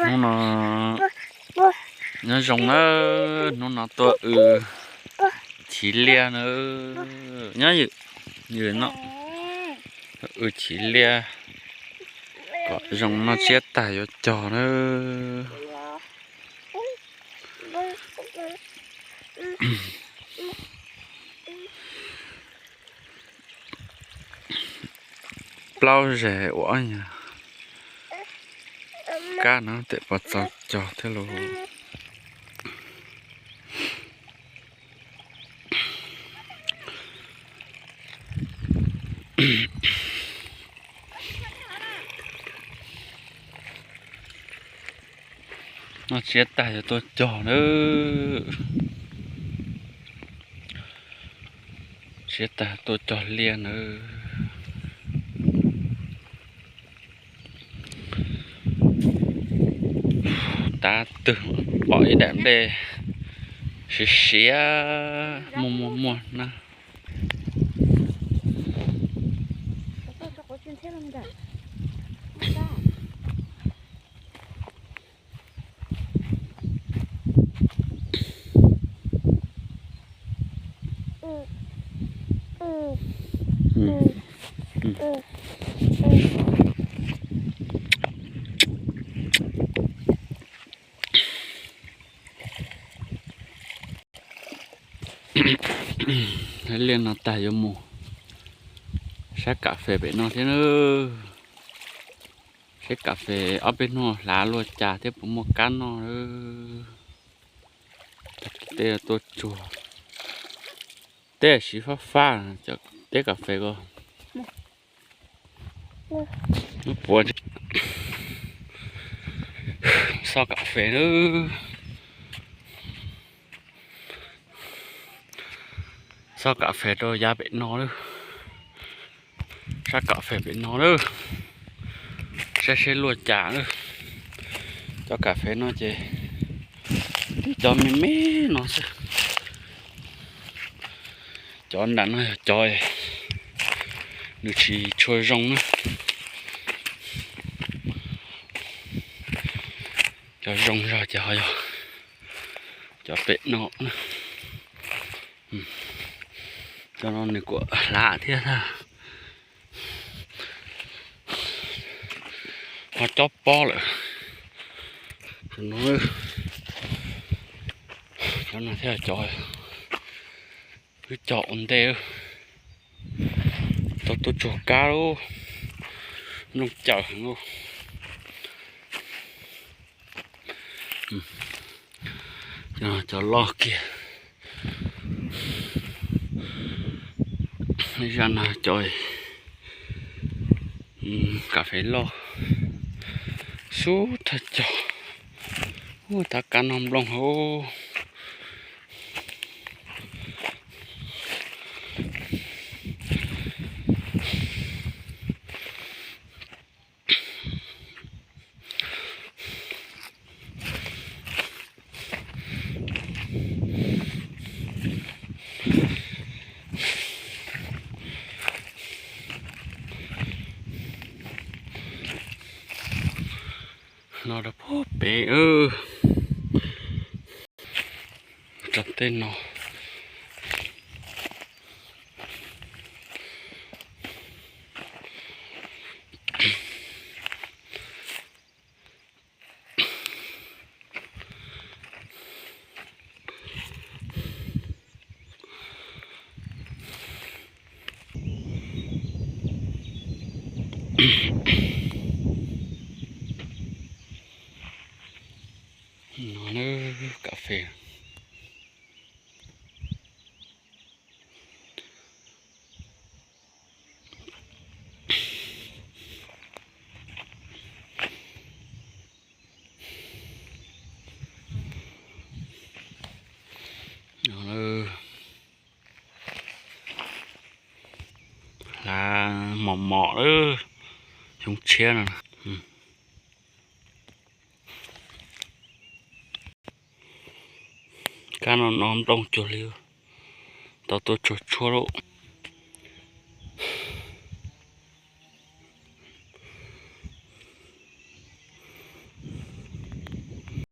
Hnub no nyob zoo na, hnub no tuaj w chiv liaj na, nyob ywm, ywm no, w chiv liaj kom zoo noj tsiab tag yuav cog na. Plaub zeg ua ob nyuag kab no tes pov txaus cog thiab lauj. Noj tsiab tag yuav tuaj cog nawb. Tsiab tag tuaj cog liaj nawb. Tab twg pom ib daim nplej siav siav muaj muaj muaj na. Liaj no tag yuav mus saib kam fes pem no thiab na. Saib kam fes ob peb hnub hlav luaj cas thiab puas muaj kab noj. Tej tuaj tsuag, tej siv fab fab, cov teb kam fes ko. Puav xoj kam fes na. Xoj kam fes rau yav pem no lawm. Sab kam fes pem no lawm. Saib seb luaj cas lawm. Cov kam fes no ces tib cov me me no xwb. Cov nram no yog cov nws tsis tshua zoo na. Cov zoo zog ces ho yog cov pem no. Cov no nws kuj hlav thiab na. Ho cob pob lawm. Cov no thiaj cov wb cog ua ntej. Tau tuaj tsuag kab lub nplooj cawm heev. Cov loj kiag. Zaj no cov kas fes loj xub thawj cog. Tab kab noj nplooj hauv. No rau puag pem, rau tej no. No na, kas fes. Hlav mos mos lawm, xyoo tshiab no. Kab no no nplooj cuag li, tau tuaj tsuag tshuaj lauj.